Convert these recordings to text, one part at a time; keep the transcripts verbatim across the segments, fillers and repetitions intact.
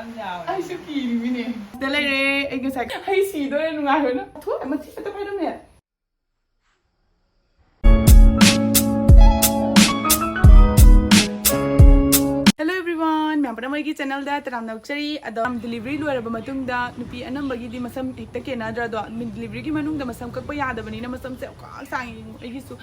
ꯑꯩꯁꯨ ꯀꯤꯔꯤꯃꯤꯅꯦ꯫ ꯁꯤꯗ ꯂꯩꯔꯦ ꯑꯩ ꯉꯁꯥꯏ꯫ ꯑꯩ ꯁꯤꯗꯣꯔꯦ ꯅꯨꯡꯉꯥꯏꯕꯅ꯫ ꯊꯣꯛ ꯃꯊꯤ ꯈꯛꯇ ꯐꯥꯏꯔꯝꯃꯦ꯫ Hello everyone, ꯃꯌꯥꯝ ꯄꯨꯝꯅꯃꯛ ꯑꯩꯒꯤ channelꯗ ꯇꯔꯥꯝꯅ ꯑꯣꯛꯆꯔꯤ꯫ ꯑꯗꯣ delivery ꯂꯣꯏꯔꯕ ꯃꯇꯨꯡꯗ ꯅꯨꯄꯤ ꯑꯅꯝꯕꯒꯤꯗꯤ ꯃꯁꯝ ꯍꯦꯛꯇ ꯀꯦꯟꯅꯗ꯭ꯔꯥ? ꯑꯗꯣ deliveryꯒꯤ ꯃꯅꯨꯡꯗ ꯃꯁꯝ ꯀꯛꯄ ꯌꯥꯗꯕꯅꯤꯅ ꯃꯁꯝꯁꯦ ꯈ꯭ꯋꯥꯛ ꯁꯥꯡꯉꯤ꯫ ꯑꯩꯒꯤꯁꯨ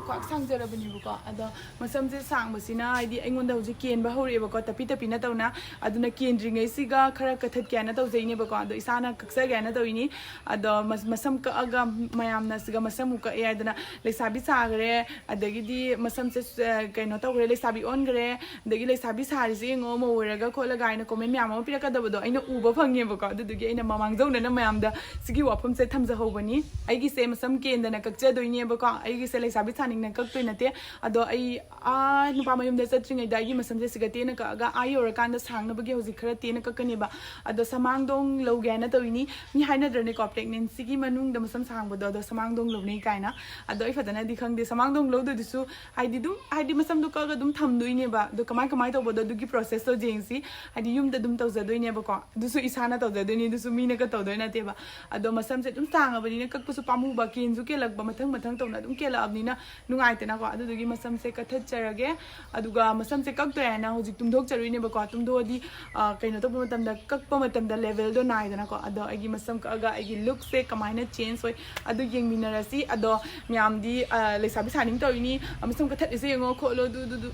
ꯈ꯭ꯋꯥꯛ ꯁꯥꯡꯖꯔꯕꯅꯤꯕꯀꯣ꯫ ꯑꯗꯣ ꯃꯁꯝꯁꯦ ꯁꯥꯡꯕꯁꯤꯅ ꯍꯥꯏꯗꯤ ꯑꯩꯉꯣꯟꯗ ꯍꯧꯖꯤꯛ ꯀꯦꯟꯕ ꯍꯧꯔꯛꯑꯦꯕꯀꯣ, ꯇꯞꯄꯤ ꯇꯞꯄꯤ ꯅꯠꯇꯧꯅ꯫ ꯑꯗꯨꯅ ꯀꯦꯟꯗ꯭ꯔꯤꯉꯩꯁꯤꯒ ꯈꯔ ꯀꯛꯊꯠꯀꯦ ꯍꯥꯏꯅ ꯇꯧꯖꯩꯅꯦꯕꯀꯣ꯫ ꯑꯗꯣ ꯏꯁꯥꯅ ꯀꯛꯆꯒꯦ ꯍꯥꯏꯅ ꯇꯧꯔꯤꯅꯤ꯫ ꯑꯗꯣ ꯃꯁ-, ꯃꯁꯝ ꯀꯛꯑꯒ ꯃꯌꯥꯝꯅ ꯁꯤꯒ ꯃꯁꯝ ꯑꯃꯨꯛ ꯀꯛꯑꯦ ꯍꯥꯏꯗꯅ ꯂꯩꯁꯥꯕꯤ ꯁꯥꯈ꯭ꯔꯦ, ꯑꯗꯒꯤꯗꯤ ꯃꯁꯝꯁꯦ, ꯑ, ꯀꯩꯅꯣ ꯇꯧꯈ꯭ꯔꯦ, ꯂꯩꯁꯥꯕꯤ ꯑꯣꯟꯈ꯭ꯔꯦ, ꯑꯗꯒꯤ ꯂꯩꯁꯥꯕꯤ ꯁꯥꯔꯤꯁꯦ ꯌꯦꯡꯉꯣ, ꯃꯧ ꯑꯣꯏꯔꯒ ꯈꯣꯠꯂꯒ ꯍꯥꯏꯅ comment ꯃꯌꯥꯝ ꯑꯃ ꯄꯤꯔꯛꯀꯗꯕꯗꯣ ꯑꯩꯅ ꯎꯕ ꯐꯪꯉꯦꯕꯀꯣ꯫ ꯑꯗꯨꯗꯨꯒꯤ ꯑꯩꯅ ꯃꯃꯥꯡꯖꯧꯅꯅ ꯃꯌꯥꯝꯗ ꯁꯤꯒꯤ ꯋꯥꯐꯝꯁꯦ ꯊꯝꯖꯍꯧꯕꯅꯤ꯫ ꯑꯩꯒꯤꯁꯦ ꯃꯁꯝ ꯀꯦꯟꯗꯅ ꯀꯛꯆꯗꯣꯏꯅꯦꯕꯀꯣ꯫ ꯑꯩꯒꯤꯁꯦ ꯂꯩꯁꯥꯕꯤ ꯁꯥꯅꯤꯡꯅ ꯀꯛꯇꯣꯏ ꯅꯠꯇꯦ꯫ ꯑꯗꯣ ꯑꯩ ꯑꯥ ꯅꯨꯄꯥ ꯃꯌꯨꯝꯗ ꯆꯠꯇ꯭ꯔꯤꯉꯩꯗ ꯑꯩꯒꯤ ꯃꯁꯝꯁꯦ ꯁꯤꯒ ꯇꯦꯟꯅ ꯀꯛꯑꯒ ꯑꯥ ꯌꯧꯔꯀꯥꯟꯗ ꯁꯥꯡꯅꯕꯒꯤ ꯍꯧꯖꯤꯛ ꯈꯔ ꯇꯦꯟꯅ ꯀꯛꯀꯅꯦꯕ꯫ ꯑꯗꯣ ꯁꯃꯥꯡꯗꯣꯡ ꯂꯧꯒꯦ ꯍꯥꯏꯅ ꯇꯧꯔꯤꯅꯤ꯫ ꯃꯤ ꯍꯥꯏꯅꯗ꯭ꯔꯅꯦꯀꯣ, pregnancyꯒꯤ ꯃꯅꯨꯡꯗ ꯃꯁꯝ ꯁꯥꯡꯕꯗꯣ, ꯑꯗꯣ ꯁꯃꯥꯡꯗꯣꯡ ꯂꯧꯅꯩ ꯀꯥꯏꯅ꯫ ꯑꯗꯣ ꯑꯩ ꯐꯖꯅꯗꯤ ꯈꯪꯗꯦ꯫ ꯁꯃꯥꯡꯗꯣꯡ ꯂꯧꯗꯣꯏꯗꯨꯁꯨ ꯍꯥꯏꯗꯤ ꯑꯗꯨꯝ, ꯍꯥꯏꯗꯤ ꯃꯁꯝꯗꯣ ꯀꯛꯑꯒ ꯑꯗꯨꯝ ꯊꯝꯗꯣꯏꯅꯦꯕ꯫ ꯑꯗꯣ ꯀꯃꯥꯏ ꯀꯃꯥꯏ ꯇꯧꯕꯗꯣ ꯑꯗꯨꯒꯤ processꯇꯣ ꯌꯦꯡꯁꯤ꯫ ꯍꯥꯏꯗꯤ ꯌꯨꯝꯗ ꯑꯗꯨꯝ ꯇꯧꯖꯗꯣꯏꯅꯦꯕꯀꯣ꯫ ꯑꯗꯨꯁꯨ ꯏꯁꯥꯅ ꯇꯧꯖꯗꯣꯏꯅꯤ, ꯑꯗꯨꯁꯨ ꯃꯤꯅꯒ ꯇꯧꯗꯣꯏ ꯅꯠꯇꯦꯕ꯫ ꯑꯗꯣ ꯃꯁꯝꯁꯦ ꯑꯗꯨꯝ ꯁꯥꯡꯉꯕꯅꯤꯅ ꯀꯛꯄꯁꯨ ꯄꯥꯝꯃꯨꯕ, ꯀꯦꯟꯁꯨ ꯀꯦꯜꯂꯛꯄ, ꯃꯊꯪ ꯃꯊꯪ ꯇꯧꯅ ꯑꯗꯨꯝ ꯀꯦꯜꯂꯛꯑꯕꯅꯤꯅ ꯅꯨꯡꯉꯥꯏꯇꯦꯅꯀꯣ꯫ ꯑꯗꯨꯗꯨꯒꯤ ꯃꯁꯝꯁꯦ ꯀꯛꯊꯠꯆꯔꯒꯦ꯫ ꯑꯗꯨꯒ ꯃꯁꯝꯁꯦ ꯀꯛꯇꯣꯔꯦ ꯍꯥꯏꯅ ꯍꯧꯖꯤꯛ ꯇꯨꯝꯊꯣꯛꯆꯔꯨꯏꯅꯦꯕꯀꯣ꯫ ꯇꯨꯝꯊꯣꯛꯑꯗꯤ, ꯑ, ꯀꯩꯅꯣ ꯇꯧꯕ ꯃꯇꯝꯗ, ꯀꯛꯄ ꯃꯇꯝꯗ levelꯗꯣ ꯅꯥꯏꯗꯅꯀꯣ꯫ ꯑꯗꯣ ꯑꯩꯒꯤ ꯃꯁꯝ ꯀꯛꯑꯒ ꯑꯩꯒꯤ lookꯁꯦ ꯀꯃꯥꯏꯅ change ꯑꯣꯏ, ꯑꯗꯨ ꯌꯦꯡꯃꯤꯟꯅꯔꯁꯤ꯫ ꯑꯗꯣ ꯃꯌꯥꯝꯗꯤ, ꯑ, ꯂꯩꯁꯥꯕꯤ ꯁꯥꯅꯤꯡ ꯇꯧꯔꯤꯅꯤ, ꯑ, ꯃꯁꯝ ꯀꯛꯊꯠꯂꯤꯁꯦ ꯌꯦꯡꯉꯣ ꯈꯣꯠꯂꯣ, ꯑꯗꯨ, ꯑꯗꯨ, ꯑꯗꯨ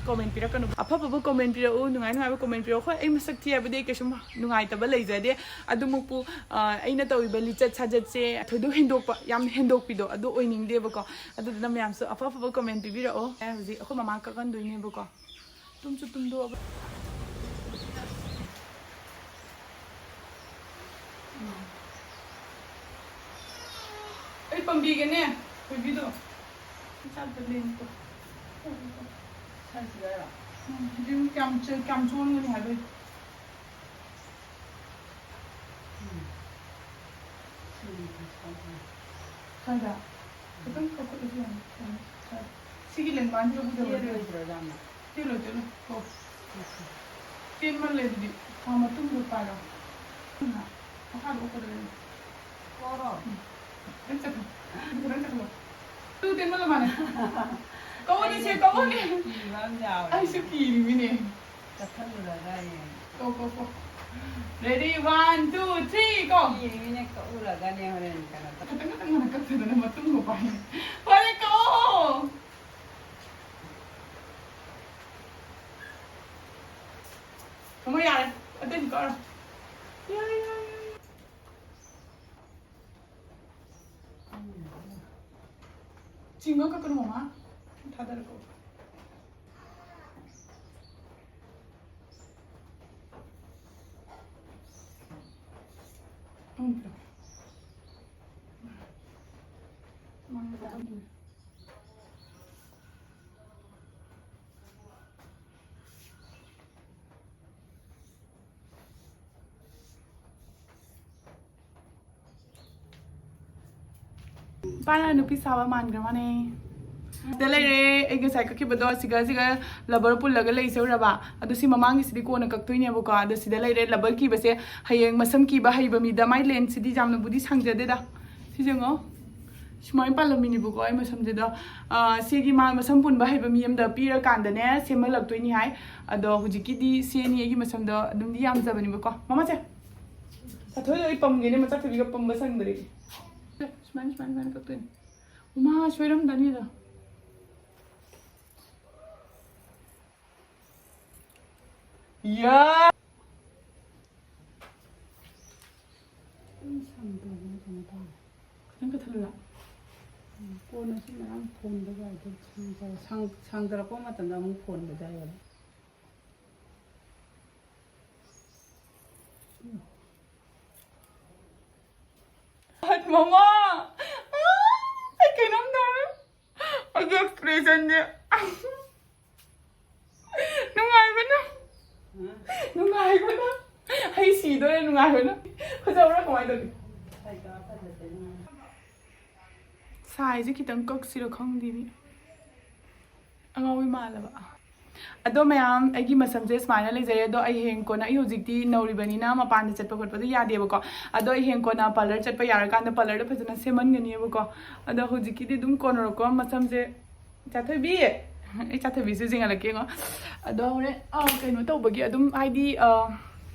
comment ꯄꯤꯔꯛꯀꯅꯨ꯫ ꯑꯐ ꯑꯐꯕ comment ꯄꯤꯔꯛꯎ, ꯅꯨꯡꯉꯥꯏ ꯅꯨꯡꯉꯥꯏꯕ comment ꯄꯤꯔꯛꯎ꯫ ꯍꯣꯏ, ꯑꯩ ꯃꯁꯛ ꯊꯤ ꯍꯥꯏꯕꯗꯤ ꯑꯩ ꯀꯩꯁꯨꯝ ꯅꯨꯡꯉꯥꯏꯇꯕ ꯂꯩꯖꯗꯦ꯫ ꯑꯗꯨꯃꯛꯄꯨ, ꯑ, ꯑꯩꯅ ꯇꯧꯔꯤꯕ ꯂꯤꯆꯠ ꯁꯥꯖꯠꯁꯦ ꯊꯣꯏꯗꯣꯛ ꯍꯦꯟꯗꯣꯛꯄ, ꯌꯥꯝ ꯍꯦꯟꯗꯣꯛꯄꯤꯗꯣ ꯑꯗꯨ ꯑꯣꯏꯅꯤꯡꯗꯦꯕꯀꯣ꯫ ꯑꯗꯨꯗꯨꯅ ꯃꯌꯥꯝꯁꯨ ꯑꯐ ꯑꯐꯕ comment ꯄꯤꯕꯤꯔꯛꯑꯣ꯫ ꯑꯩ ꯍꯧꯖꯤꯛ ꯑꯩꯈꯣꯏ ꯃꯃꯥ ꯀꯛꯍꯟꯗꯣꯏꯅꯦꯕꯀꯣ꯫ ꯇꯨꯝꯁꯨ ꯇꯨꯝꯗꯣꯛꯑꯕ꯫ ꯑꯩ ꯄꯥꯝꯕꯤꯒꯅꯦ, ꯊꯣꯏꯕꯤꯗꯣ꯫ ꯏꯆꯥꯗ ꯂꯦꯡꯉꯛꯄ꯫ ꯁ꯭ꯋꯥꯏꯁꯤꯗꯔꯣ? ꯎꯝ, ꯍꯧꯖꯤꯛ ꯀꯌꯥꯝ ꯆ-, ꯀꯌꯥꯝ ꯆꯣꯟꯒꯅꯤ ꯍꯥꯏꯕꯩ꯫ ꯎꯝ꯫ ꯁꯤꯒꯤ ꯈꯔ ꯁ꯭ꯋꯥꯏꯁꯤꯗ꯫ ꯁ꯭ꯋꯥꯏꯗ? ꯈꯤꯇꯪ ꯀꯛꯊꯠꯂꯁꯨ ꯌꯥꯅꯤ꯫ ꯌꯥꯅꯤ꯫ ꯁ꯭ꯋꯥꯏꯗ꯫ ꯁꯤꯒꯤ ꯂꯦꯡꯕꯥꯟꯁꯤꯗ ꯍꯨꯗꯕ ꯌꯥꯅꯤ꯫ ꯆꯦꯜꯂꯣꯏꯗ꯭ꯔꯣ ꯌꯥꯝꯅ? ꯆꯦꯜꯂꯣꯏ, ꯆꯦꯜꯂꯣꯏ꯫ ꯀꯣ꯫ ꯇꯦꯟꯃꯜꯂꯦ ꯑꯗꯨꯗꯤ꯫ ꯑ, ꯃꯇꯨꯡꯗꯣ ꯄꯥꯏꯔꯣ꯫ ꯃꯈꯥꯗ ꯑꯣꯛꯀꯗꯕꯅꯤ꯫ ꯀꯣꯔꯣ꯫ ꯎꯝ꯫ ꯂꯣꯏ ꯆꯠꯈ꯭ꯔꯣ꯫ ꯂꯣꯏ ꯆꯠꯈ꯭ꯔꯣ꯫ ꯇꯨ ꯇꯦꯟꯃꯜꯂ ꯃꯥꯜꯂꯦ꯫ ꯀꯛꯑꯣꯅꯦ, ꯁꯦ, ꯑꯩꯅ ꯀꯛꯑꯣꯅꯦ꯫ ꯀꯤ-, ꯀꯤꯕ ꯑꯃ ꯌꯥꯎꯔꯦ꯫ ꯑꯩꯁꯨ ꯀꯤꯔꯤꯃꯤꯅꯦ꯫ ꯀꯛꯊꯠꯂꯨꯔꯒ ꯌꯦꯡꯉꯦ꯫ ꯀꯣ, ꯀꯣ, ꯀꯣ꯫ Ready, one, two, three, go! ꯀꯤꯔꯤꯃꯤꯅꯦ, ꯀꯛꯎꯔꯒꯅꯦ ꯍꯣꯔꯦꯟ ꯀꯩꯅꯣ ꯇꯧ-, ꯈꯇꯪ ꯈꯇꯪ ꯉꯟꯅ ꯀꯛꯇꯗꯅ ꯃꯇꯨꯡꯗꯣ ꯄꯥꯏ꯫ ꯐꯔꯦ, ꯀꯛꯑꯣ! ꯊꯝꯃꯣ ꯌꯥꯔꯦ꯫ ꯑꯇꯩꯗꯤ ꯀꯛꯑꯔꯣꯏ꯫ ꯌꯥꯔꯦ, ꯌꯥꯔꯦ, ꯌꯥꯔꯦ꯫ ꯆꯤꯡꯉ ꯀꯛꯀꯅꯨ, ꯃꯃꯥ꯫ ꯊꯥꯗꯔꯀꯣ꯫ ꯎꯝ꯫ ꯃꯥꯅ ꯇꯥꯛꯑꯝꯃꯤꯅꯦ꯫ ꯅꯨꯄꯥꯅ ꯅꯨꯄꯤ ꯁꯥꯕ ꯃꯥꯟꯈ꯭ꯔ ꯃꯥꯅꯦ꯫ ꯁꯤꯗ ꯂꯩꯔꯦ꯫ ꯑꯩ ꯉꯁꯥꯏ ꯀꯛꯈꯤꯕꯗꯣ ꯁꯤꯒ, ꯁꯤꯒ ꯂꯕꯔ ꯄꯨꯜꯂꯒ ꯂꯩꯖꯧꯔꯕ꯫ ꯑꯗꯣ ꯁꯤ ꯃꯃꯥꯡꯒꯤꯁꯤꯗꯤ ꯀꯣꯟꯅ ꯀꯛꯇꯣꯏꯅꯦꯕꯀꯣ꯫ ꯑꯗꯣ ꯁꯤꯗ ꯂꯩꯔꯦ꯫ ꯂꯕꯔ ꯀꯤꯕꯁꯦ ꯍꯌꯦꯡ ꯃꯁꯝ ꯀꯤꯕ ꯍꯩꯕ ꯃꯤꯗ ꯃꯥꯏ ꯂꯦꯟꯁꯁꯤꯗꯤ ꯌꯥꯝꯅꯕꯨꯗꯤ ꯁꯥꯡꯖꯗꯦꯗ꯫ ꯁꯤ ꯌꯦꯡꯉꯣ꯫ ꯁꯨꯃꯥꯏꯅ ꯄꯥꯜꯂꯝꯃꯤꯅꯦꯕꯀꯣ ꯑꯩ ꯃꯁꯝꯁꯤꯗ꯫ ꯑꯥ, ꯁꯤꯒꯤ ꯃꯥ ꯃꯁꯝ ꯄꯨꯟꯕ ꯍꯩꯕ ꯃꯤ ꯑꯃꯗ ꯄꯤꯔꯀꯥꯟꯗꯅꯦ ꯁꯦꯝꯍꯜꯂꯛꯇꯣꯏꯅꯤ ꯍꯥꯏ꯫ ꯑꯗꯣ ꯍꯧꯖꯤꯛꯀꯤꯗꯤ ꯁꯤꯅꯤ ꯑꯩꯒꯤ ꯃꯁꯝꯗꯣ ꯑꯗꯨꯝꯗꯤ ꯌꯥꯝꯖꯕꯅꯦꯕꯀꯣ꯫ ꯃꯃꯥꯁꯦ, ꯁꯥꯊꯣꯏꯗꯣ ꯑꯩ ꯄꯝꯒꯦꯅꯦ, ꯃꯆꯥꯛ ꯊꯣꯏꯕꯤꯒ ꯄꯝꯕ ꯁꯪꯗ꯭ꯔꯦ꯫ ꯁꯨꯃꯥꯏꯅ, ꯁꯨꯃꯥꯏꯅ, ꯁꯨꯃꯥꯏꯅ ꯀꯛꯇꯣꯏꯅꯦ꯫ ꯎꯃꯥ, ꯁꯣꯏꯔꯝꯗꯅꯤꯗ꯫ ꯌꯥ! ꯑꯗꯨꯝ ꯁꯪꯗꯕꯅ ꯀꯩꯅꯣ ꯇꯧꯔꯦ꯫ ꯈꯤꯇꯪ ꯀꯛꯊꯠꯂꯨꯔꯥ? ꯎꯝ, ꯀꯣꯟꯅꯁꯨ ꯃꯌꯥꯝ ꯐꯣꯟꯕ ꯌꯥꯏꯗ, ꯁꯪꯖ-, ꯁꯪ-, ꯁꯪꯖꯔꯛꯄ ꯃꯇꯝꯗ ꯑꯃꯨꯛ ꯐꯣꯟꯕ ꯌꯥꯏꯌꯦꯕ꯫ ꯎꯝ꯫ ꯃꯃꯥ! ꯑꯥ! ꯑꯩ ꯀꯩꯅꯣꯝ ꯇꯧꯔꯦ꯫ ꯑꯩꯒꯤ expressionꯁꯦ꯫ ꯅꯨꯡꯉꯥꯏꯕꯅ꯫ ꯍꯥ? ꯅꯨꯡꯉꯥꯏꯕꯅ꯫ ꯑꯩ ꯁꯤꯗꯣꯔꯦ ꯅꯨꯡꯉꯥꯏꯕꯅ꯫ ꯐꯖꯕ꯭ꯔꯥ ꯀꯃꯥꯏꯅ ꯇꯧꯒꯦ? ꯁꯥꯏꯁꯦ ꯈꯤꯇꯪ ꯀꯛꯁꯤꯔ ꯈꯪꯗꯦꯅꯦ꯫ ꯑꯉꯥꯎꯕꯤ ꯃꯥꯜꯂꯕ꯫ ꯑꯗꯣ ꯃꯌꯥꯝ, ꯑꯩꯒꯤ ꯃꯁꯝꯁꯦ ꯁꯨꯃꯥꯏꯅ ꯂꯩꯖꯔꯦ꯫ ꯑꯗꯣ ꯑꯩ ꯍꯌꯦꯡ ꯀꯣꯟꯅ, ꯑꯩ ꯍꯧꯖꯤꯛꯇꯤ ꯅꯧꯔꯤꯕꯅꯤꯅ ꯃꯄꯥꯟꯗ ꯆꯠꯄ ꯈꯣꯠꯄꯗꯣ ꯌꯥꯗꯦꯕꯀꯣ꯫ ꯑꯗꯣ ꯑꯩ ꯍꯌꯦꯡ ꯀꯣꯟꯅ ꯄꯥꯔꯂꯔ ꯆꯠꯄ ꯌꯥꯔꯀꯥꯟꯗ ꯄꯥꯔꯂꯔꯗ ꯐꯖꯅ ꯁꯦꯝꯍꯟꯒꯅꯤꯕꯀꯣ꯫ ꯑꯗꯣ ꯍꯧꯖꯤꯛꯀꯤꯗꯤ ꯑꯗꯨꯝ ꯀꯣꯟꯅꯔꯣꯀꯣ, ꯃꯁꯝꯁꯦ꯫ ꯆꯥꯊꯣꯏꯕꯤ! ꯑꯩ ꯆꯥꯊꯣꯏꯕꯤꯁꯨ ꯌꯦꯡꯍꯜꯂꯛꯀꯦ ꯌꯦꯡꯉꯣ꯫ ꯑꯗꯣ ꯍꯣꯔꯦꯟ, ꯑ, ꯀꯩꯅꯣ ꯇꯧꯕꯒꯤ ꯑꯗꯨꯝ, ꯍꯥꯏꯗꯤ, ꯑ,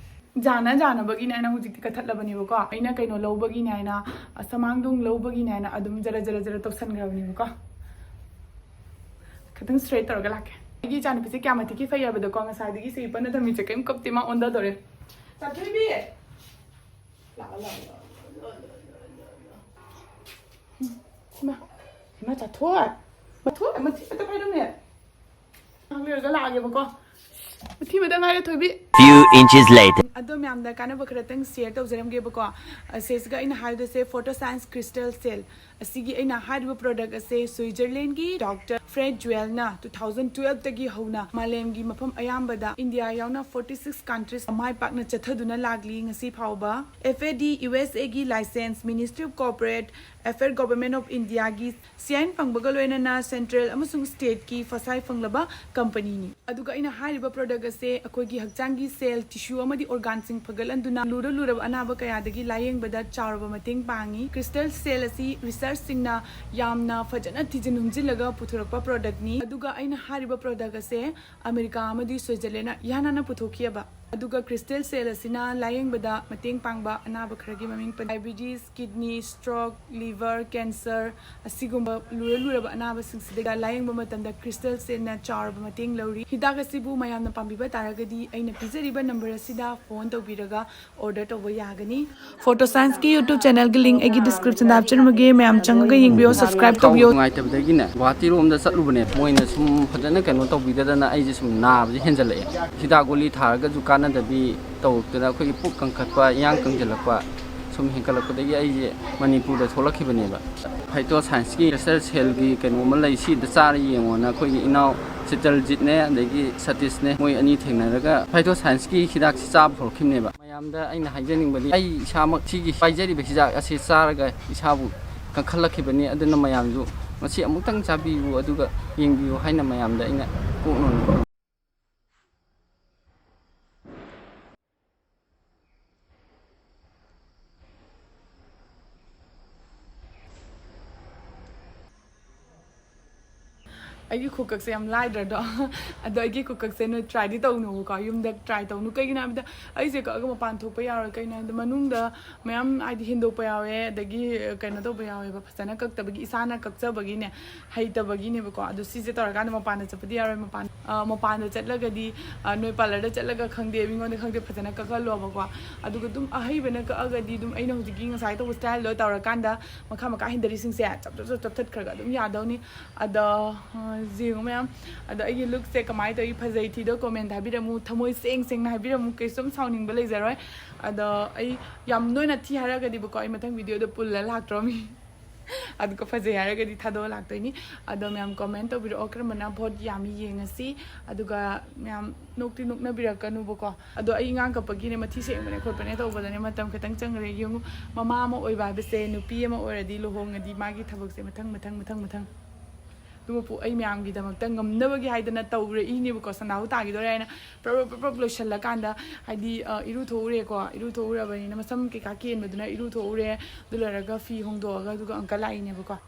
ꯖꯥꯅ ꯖꯥꯅꯕꯒꯤꯅꯦ ꯍꯥꯏꯅ ꯍꯧꯖꯤꯛꯇꯤ ꯀꯛꯊꯠꯂꯕꯅꯦꯕꯀꯣ꯫ ꯑꯩꯅ ꯀꯩꯅꯣ ꯂꯧꯕꯒꯤꯅꯦ ꯍꯥꯏꯅ, ꯑ, ꯁꯃꯥꯡꯗꯣꯡ ꯂꯧꯕꯒꯤꯅꯦ ꯍꯥꯏꯅ ꯑꯗꯨꯝ ꯖꯔ ꯖꯔ ꯖꯔ ꯇꯧꯁꯟꯈ꯭ꯔꯕꯅꯦꯕꯀꯣ꯫ ꯈꯤꯇꯪ ꯁ꯭ꯇ꯭ꯔꯦꯠ ꯇꯧꯔꯒ ꯂꯥꯛꯀꯦ꯫ ꯑꯩꯒꯤ ꯏꯆꯥꯅꯨꯄꯤꯁꯦ ꯀꯌꯥ ꯃꯇꯤꯛꯀꯤ ꯐꯩ ꯍꯥꯏꯕꯗꯀꯣ, ꯉꯁꯥꯏꯗꯒꯤ ꯁꯤ ꯄꯟꯅ ꯊꯝꯃꯤꯁꯦ ꯀꯩꯝ ꯀꯞꯇꯦ, ꯃꯥ ꯑꯣꯟꯊꯗꯣꯔꯦ꯫ ꯆꯥꯊꯣꯏꯕꯤ! ꯂꯥꯛꯑꯣ, ꯂꯥꯛꯑꯣ, ꯂꯥꯛꯑꯣ, ꯂꯥꯛꯑꯣ, ꯂꯥꯛꯑꯣ, ꯂꯥꯛꯑꯣ꯫ ꯏꯃꯥ, ꯏꯃꯥ, ꯆꯥꯊꯣꯏ! ꯆꯥꯊꯣꯏ, ꯃꯊꯤ ꯑꯝꯇ ꯐꯥꯏꯔꯝꯃꯦ꯫ ꯉꯥꯏꯍꯥꯛ ꯂꯩꯔꯒ ꯂꯥꯛꯑꯒꯦꯕꯀꯣ꯫ ꯃꯊꯤ ꯃꯇꯪ ꯉꯥꯏꯔꯦ, ꯊꯣꯏꯕꯤ꯫ Few inches later. ꯑꯗꯣ ꯃꯌꯥꯝꯗ ꯀꯥꯟꯅꯕ ꯈꯔꯇꯪ ꯁꯤꯌꯔ ꯇꯧꯖꯔꯝꯒꯦꯕꯀꯣ꯫ ꯑꯁꯤꯁꯤꯒ ꯑꯩꯅ ꯍꯥꯏꯗꯣꯏꯁꯦ Photoscience Crystal Cell꯫ ꯑꯁꯤꯒꯤ ꯑꯩꯅ ꯍꯥꯏꯔꯤꯕ ꯄ꯭ꯔꯣꯗꯛ ꯑꯁꯦ ꯁ꯭ꯋꯤꯖꯔꯂꯦꯟꯒꯤ ꯗꯣꯛꯇꯔ ꯐ꯭ꯔꯦꯗ ꯖ꯭ꯋꯦꯜꯅ two thousand twelve ꯗꯒꯤ ꯍꯧꯅ ꯃꯥꯂꯦꯝꯒꯤ ꯃꯐꯝ ꯑꯌꯥꯝꯕꯗ, ꯏꯟꯗꯤꯌꯥ ꯌꯥꯎꯅ forty six countries ꯃꯥꯏ ꯄꯥꯛꯅ ꯆꯠꯊꯗꯨꯅ ꯂꯥꯛꯂꯤ꯫ ꯉꯁꯤ ꯐꯥꯎꯕ F A D U S A ꯒꯤ license, Ministry of Corporate Affairs, Government of India ꯒꯤ ꯁꯤꯌꯥꯏꯟ ꯐꯪꯕꯒ ꯂꯣꯏꯅꯅ ꯁꯦꯟꯇ꯭ꯔꯦꯜ ꯑꯃꯁꯨꯡ ꯁ꯭ꯇꯦꯠꯀꯤ ꯐꯁꯥꯏ ꯐꯪꯂꯕ ꯀꯝꯄꯅꯤꯅꯤ꯫ ꯑꯗꯨꯒ ꯑꯩꯅ ꯍꯥꯏꯔꯤꯕ ꯄ꯭ꯔꯣꯗꯛ ꯑꯁꯦ ꯑꯩꯈꯣꯏꯒꯤ ꯍꯛꯆꯥꯡꯒꯤ ꯁꯦꯜ, ꯇꯤꯁꯨ ꯑꯃꯗꯤ ꯑꯣꯔꯒꯥꯟꯁꯤꯡ ꯐꯒꯠꯍꯟꯗꯨꯅ ꯂꯨꯔ ꯂꯨꯔꯕ ꯑꯅꯥꯕ ꯀꯌꯥꯗꯒꯤ ꯂꯥꯌꯦꯡꯕꯗ ꯆꯥꯎꯔꯕ ꯃꯇꯦꯡ ꯄꯥꯡꯉꯤ꯫ ꯀ꯭ꯔꯤꯁꯇꯦꯜ ꯁꯦꯜ ꯑꯁꯤ ꯔꯤꯁꯔꯆꯁꯤꯡꯅ ꯌꯥꯝꯅ ꯐꯖꯅ ꯊꯤꯖꯤꯟ ꯍꯨꯝꯖꯤꯜꯂꯒ ꯄꯨꯊꯣꯔꯛꯄ ꯄ꯭ꯔꯣꯗꯛꯅꯤ꯫ ꯑꯗꯨꯒ ꯑꯩꯅ ꯍꯥꯏꯔꯤꯕ ꯄ꯭ꯔꯣꯗꯛ ꯑꯁꯦ ꯑꯃꯦꯔꯤꯀꯥ ꯑꯃꯗꯤ ꯁ꯭ꯋꯤꯖꯔꯂꯦꯟꯗ ꯏꯍꯥꯟ ꯍꯥꯟꯅ ꯄꯨꯊꯣꯛꯈꯤꯑꯕ꯫ ꯑꯗꯨꯒ ꯀ꯭ꯔꯤꯁꯇꯦꯜ ꯁꯦꯜ ꯑꯁꯤꯅ ꯂꯥꯌꯦꯡꯕꯗ ꯃꯇꯦꯡ ꯄꯥꯡꯕ ꯑꯅꯥꯕ ꯈꯔꯒꯤ ꯃꯃꯤꯡ ꯄꯟ-, diabetes, kidney, stroke, liver cancer, ꯑꯁꯤꯒꯨꯝꯕ ꯂꯨꯔ ꯂꯨꯔꯕ ꯑꯅꯥꯕꯁꯤꯡꯁꯤꯗ ꯂꯥꯌꯦꯡꯕ ꯃꯇꯝꯗ ꯀ꯭ꯔꯤꯁꯇꯦꯜ ꯁꯦꯜꯅ ꯆꯥꯎꯔꯕ ꯃꯇꯦꯡ ꯂꯧꯔꯤ꯫ ꯍꯤꯗꯥꯛ ꯑꯁꯤꯕꯨ ꯃꯌꯥꯝꯅ ꯄꯥꯝꯕꯤꯕ ꯇꯥꯔꯒꯗꯤ ꯑꯩꯅ ꯄꯤꯖꯔꯤꯕ ꯅꯝꯕꯔ ꯑꯁꯤꯗ ꯐꯣꯟ ꯇꯧꯕꯤꯔꯒ ꯑꯣꯔꯗꯔ ꯇꯧꯕ ꯌꯥꯒꯅꯤ꯫ ꯐꯣꯇꯣ ꯁꯥꯏꯟꯁꯀꯤ YouTube ꯆꯦꯅꯦꯜꯒꯤ ꯂꯤꯡ ꯑꯩꯒꯤ ꯗꯤꯁꯀ꯭ꯔꯤꯞꯁꯟꯗ ꯍꯥꯞꯆꯔꯝꯃꯒꯦ, ꯃꯌꯥꯝ ꯆꯪꯉꯒ ꯌꯦꯡꯕꯤꯌꯣ, ꯁꯕꯁꯀ꯭ꯔꯥꯏꯕ ꯇꯧꯕꯤꯌꯣ꯫ ꯅꯨꯡꯉꯥꯏꯇꯕꯗꯒꯤꯅꯦ ꯒꯨꯍꯥꯇꯤꯔꯣꯝꯗ ꯆꯠꯂꯨꯕꯅꯦ꯫ ꯃꯣꯏꯅ ꯁꯨꯝ ꯐꯖꯅ ꯀꯩꯅꯣ ꯇꯧꯕꯤꯗꯗꯅ ꯑꯩꯁꯦ ꯁꯨꯝ ꯅꯥꯕꯁꯦ ꯍꯦꯟꯖꯜꯂꯛꯑꯦ꯫ ꯍꯤꯗꯥꯛ ꯒꯨꯂꯤ ꯊꯥꯔꯒꯁꯨ ꯀꯥꯟꯅꯗꯕꯤ ꯇꯧꯔꯛꯇꯅ ꯑꯩꯈꯣꯏꯒꯤ ꯄꯨꯛ ꯀꯟꯈꯠꯄ, ꯏꯌꯥꯡ ꯀꯪꯁꯤꯜꯂꯛꯄ ꯁꯨꯝ ꯍꯦꯟꯒꯠꯂꯛꯄꯗꯒꯤ ꯑꯩꯁꯦ ꯃꯅꯤꯄꯨꯔꯗ ꯊꯣꯛꯂꯛꯈꯤꯕꯅꯦꯕ꯫ ꯐꯥꯏꯇꯣ ꯁꯥꯏꯟꯁꯀꯤ ꯀ꯭ꯔꯤꯁꯇꯦꯜ ꯁꯦꯜꯒꯤ ꯀꯩꯅꯣ ꯑꯃ ꯂꯩ, ꯁꯤꯗ ꯆꯥꯔ ꯌꯦꯡꯉꯣꯅ ꯑꯩꯈꯣꯏꯒꯤ ꯏꯅꯥꯎ ꯆꯤꯇꯜꯖꯤꯠꯅꯦ, ꯑꯗꯒꯤ ꯁꯇꯤꯁꯅꯦ, ꯃꯣꯏ ꯑꯅꯤ ꯊꯦꯡꯅꯔꯒ ꯐꯥꯏꯇꯣ ꯁꯥꯏꯟꯁꯀꯤ ꯍꯤꯗꯥꯛꯁꯤ ꯆꯥꯕ ꯍꯧꯔꯛꯈꯤꯕꯅꯦꯕ꯫ ꯃꯌꯥꯝꯗ ꯑꯩꯅ ꯍꯥꯏꯖꯅꯤꯡꯕꯗꯤ, ꯑꯩ ꯏꯁꯥꯃꯛ ꯁꯤꯒꯤ ꯄꯥꯏꯖꯔꯤꯕ ꯍꯤꯗꯥꯛ ꯑꯁꯤ ꯆꯥꯔꯒ ꯏꯁꯥꯕꯨ ꯀꯟꯈꯠꯂꯛꯈꯤꯕꯅꯤ꯫ ꯑꯗꯨꯅ ꯃꯌꯥꯝꯁꯨ ꯃꯁꯤ ꯑꯃꯨꯛꯇꯪ ꯆꯥꯕꯤꯌꯨ, ꯑꯗꯨꯒ ꯌꯦꯡꯕꯤꯌꯨ ꯍꯥꯏꯅ ꯃꯌꯥꯝꯗ ꯑꯩꯅ ꯀꯣꯛꯅꯣꯟꯕ ꯑꯩꯒꯤ ꯈꯨꯀꯛꯁꯦ ꯌꯥꯝ ꯂꯥꯏꯗ꯭ꯔꯗꯣ? ꯑꯗꯣ ꯑꯩꯒꯤ ꯈꯨꯀꯛꯁꯦ ꯅꯣꯏ ꯇ꯭ꯔꯥꯏꯗꯤ ꯇꯧꯅꯨꯕꯀꯣ, ꯌꯨꯝꯗ ꯇ꯭ꯔꯥꯏ ꯇꯧꯅꯨ꯫ ꯀꯩꯒꯤꯅꯣ ꯍꯥꯏꯕꯗ ꯑꯩꯁꯦ ꯀꯛꯑꯒ ꯃꯄꯥꯟ ꯊꯣꯛꯄ ꯌꯥꯔꯣꯏ꯫ ꯀꯩꯅꯣ ꯍꯥꯏꯕꯗ ꯃꯅꯨꯡꯗ ꯃꯌꯥꯝ ꯍꯥꯏꯗꯤ ꯍꯦꯟꯗꯣꯛꯄ ꯌꯥꯎꯋꯦ, ꯑꯗꯒꯤ ꯀꯩꯅꯣ ꯇꯧꯕ ꯌꯥꯎꯋꯦꯕ, ꯐꯖꯅ ꯀꯛꯇꯕꯒꯤ, ꯏꯁꯥꯅ ꯀꯛꯆꯕꯒꯤꯅꯦ, ꯍꯩꯇꯕꯒꯤꯅꯦꯕꯀꯣ꯫ ꯑꯗꯣ ꯁꯤꯁꯦ ꯇꯧꯔꯀꯥꯟꯗ ꯃꯄꯥꯟꯗ ꯆꯠꯄꯗꯤ ꯌꯥꯔꯣꯏ꯫ ꯃꯄꯥꯟ ꯑ, ꯃꯄꯥꯟꯗ ꯆꯠꯂꯒꯗꯤ, ꯑ, ꯅꯣꯏ ꯄꯥꯔꯂꯔꯗ ꯆꯠꯂꯒ ꯈꯪꯗꯦ, ꯃꯤꯉꯣꯟꯗ ꯈꯪꯗꯦ, ꯐꯖꯅ ꯀꯛꯍꯜꯂꯣꯕꯀꯣ꯫ ꯑꯗꯨꯒ ꯑꯗꯨꯝ ꯑꯍꯩꯕꯅ ꯀꯛꯑꯒꯗꯤ ꯑꯗꯨꯝ ꯑꯩꯅ ꯍꯧꯖꯤꯛꯀꯤ ꯉꯁꯥꯏ ꯇꯧꯕ ꯁ꯭ꯇꯥꯏꯜꯗꯣ ꯇꯧꯔꯀꯥꯟꯗ ꯃꯈꯥ ꯃꯈꯥ ꯍꯦꯟꯗꯔꯤꯁꯤꯡꯁꯦ ꯆꯞ ꯆꯞ ꯆꯞ ꯆꯞꯊꯠꯈ꯭ꯔꯒ ꯑꯗꯨꯝ ꯌꯥꯗꯧꯅꯤ꯫ ꯑꯗꯣ ꯑ, ꯌꯦꯡꯉꯨ ꯃꯌꯥꯝ, ꯑꯗꯣ ꯑꯩꯒꯤ ꯂꯨꯛꯁꯦ ꯀꯃꯥꯏꯅ ꯇꯧꯏ, ꯐꯖꯩ ꯊꯤꯗꯣ ꯀꯣꯃꯦꯟꯇ ꯍꯥꯏꯕꯤꯔꯝꯃꯨ, ꯊꯃꯣꯏ ꯁꯦꯡ ꯁꯦꯡꯅ ꯍꯥꯏꯕꯤꯔꯝꯃꯨ, ꯀꯩꯁꯨꯝ ꯁꯥꯎꯅꯤꯡꯕ ꯂꯩꯖꯔꯣꯏ꯫ ꯑꯗꯣ ꯑꯩ ꯌꯥꯝ ꯅꯣꯏꯅ ꯊꯤ ꯍꯥꯏꯔꯒꯗꯤꯕꯀꯣ, ꯑꯩ ꯃꯊꯪ ꯚꯤꯗꯤꯑꯣꯗ ꯄꯨꯜꯂ ꯂꯥꯛꯇ꯭ꯔꯣꯃꯤ꯫ ꯑꯗꯨꯒ ꯐꯖꯩ ꯍꯥꯏꯔꯒꯗꯤ ꯊꯥꯗꯣꯛꯑ ꯂꯥꯛꯇꯣꯏꯅꯤ꯫ ꯑꯗꯣ ꯃꯌꯥꯝ ꯀꯣꯃꯦꯟ ꯇꯧꯕꯤꯔꯛꯑꯣ, ꯀꯔꯝꯕꯅ ꯚꯣꯠ ꯌꯥꯝꯃꯤ ꯌꯦꯡꯉꯁꯤ꯫ ꯑꯗꯨꯒ ꯃꯌꯥꯝ ꯅꯣꯛꯇꯤ ꯅꯣꯛꯅꯕꯤꯔꯛꯀꯅꯨꯕꯀꯣ꯫ ꯑꯗꯣ ꯑꯩ ꯑꯉꯥꯡ ꯀꯞꯄꯒꯤꯅꯦ, ꯃꯊꯤ ꯁꯦꯡꯕꯅꯦ ꯈꯣꯠꯄꯅꯦ ꯇꯧꯕꯗꯅꯦ ꯃꯇꯝ ꯈꯤꯇꯪ ꯆꯪꯈ꯭ꯔꯦ꯫ ꯌꯦꯡꯉꯨ, ꯃꯃꯥ ꯑꯃ ꯑꯣꯏꯕ ꯍꯥꯏꯕꯁꯦ, ꯅꯨꯄꯤ ꯑꯃ ꯑꯣꯏꯔꯗꯤ ꯂꯨꯍꯣꯡꯉꯗꯤ ꯃꯥꯒꯤ ꯊꯕꯛꯁꯦ ꯃꯊꯪ ꯃꯊꯪ ꯃꯊꯪ ꯃꯊꯪ꯫ ꯑꯗꯨꯕꯨ ꯑꯩ ꯃꯌꯥꯝꯒꯤꯗꯃꯛꯇ ꯉꯝꯅꯕꯒꯤ ꯍꯥꯏꯗꯅ ꯇꯧꯔꯛꯏꯅꯦꯕꯀꯣ꯫ ꯁꯟꯗꯥꯎ ꯇꯥꯈꯤꯗꯣꯔꯦ ꯍꯥꯏꯅ ꯄ꯭ꯔꯞ ꯄ꯭ꯔꯞ ꯄ꯭ꯔꯞ ꯂꯣꯏꯁꯤꯜꯂꯀꯥꯟꯗ, ꯍꯥꯏꯗꯤ, ꯑ, ꯏꯔꯨꯊꯣꯛꯎꯔꯦꯀꯣ꯫ ꯏꯔꯨꯊꯣꯛꯎꯔꯕꯅꯤꯅ ꯃꯁꯝ ꯀꯩꯀꯥ ꯀꯦꯟꯕꯗꯨꯅ ꯏꯔꯨꯊꯣꯛꯎꯔꯦ꯫ ꯑꯗꯨ ꯂꯣꯏꯔꯒ ꯐꯤ ꯍꯣꯡꯗꯣꯛꯑꯒ ꯑꯗꯨꯒ ꯑꯪꯀꯜ ꯂꯥꯛꯏꯅꯦꯕꯀꯣ꯫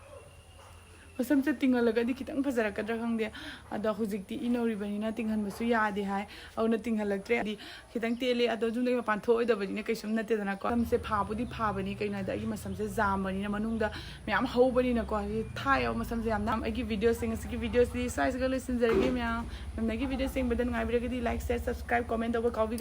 ꯃꯁꯝꯁꯦ ꯇꯤꯡꯍꯜꯂꯒꯗꯤ ꯈꯤꯇꯪ ꯐꯖꯔꯛꯀꯗ꯭ꯔꯥ ꯈꯪꯗꯦ꯫ ꯑꯗꯣ ꯍꯧꯖꯤꯛꯇꯤ ꯏ ꯅꯧꯔꯤꯕꯅꯤꯅ ꯇꯤꯡꯍꯟꯕꯁꯨ ꯌꯥꯗꯦ ꯍꯥꯏ꯫ ꯑꯗꯨꯅ ꯇꯤꯡꯍꯜꯂꯛꯇ꯭ꯔꯦ꯫ ꯍꯥꯏꯗꯤ ꯈꯤꯇꯪ ꯇꯦꯜꯂꯦ, ꯑꯗꯣ ꯌꯨꯝꯗꯒꯤ ꯃꯄꯥꯟ ꯊꯣꯛꯑꯣꯏꯗꯕꯅꯤꯅ ꯀꯩꯁꯨꯝ ꯅꯠꯇꯦꯗꯅꯀꯣ꯫ ꯃꯁꯝꯁꯦ ꯐꯥꯕꯨꯗꯤ ꯐꯥꯕꯅꯤ, ꯀꯩꯅꯣ ꯍꯥꯏꯗ ꯑꯩꯒꯤ ꯃꯁꯝꯁꯦ ꯖꯥꯝꯕꯅꯤꯅ, ꯃꯅꯨꯡꯗ ꯃꯌꯥꯝ ꯍꯧꯕꯅꯤꯅꯀꯣ꯫ ꯍꯥꯏꯗꯤ ꯊꯥꯏꯌꯦꯕ ꯃꯁꯝꯁꯦ ꯌꯥꯝꯅ꯫ ꯑꯩꯒꯤ ꯚꯤꯗꯤꯑꯣꯁꯦ, ꯉꯁꯤꯒꯤ ꯚꯤꯗꯤꯑꯣꯁꯤ ꯁ꯭ꯋꯥꯏꯁꯤꯒ ꯂꯣꯏꯁꯤꯟꯖꯔꯒꯦ ꯃꯌꯥꯝ꯫ ꯃꯌꯥꯝꯅ ꯑꯩꯒꯤ ꯚꯤꯗꯤꯑꯣ ꯌꯦꯡꯕꯗ ꯅꯨꯡꯉꯥꯏꯕꯤꯔꯒꯗꯤ like, share, subscribe, comment ꯇꯧꯕ ꯀꯥꯎꯕꯤꯒꯅꯨ꯫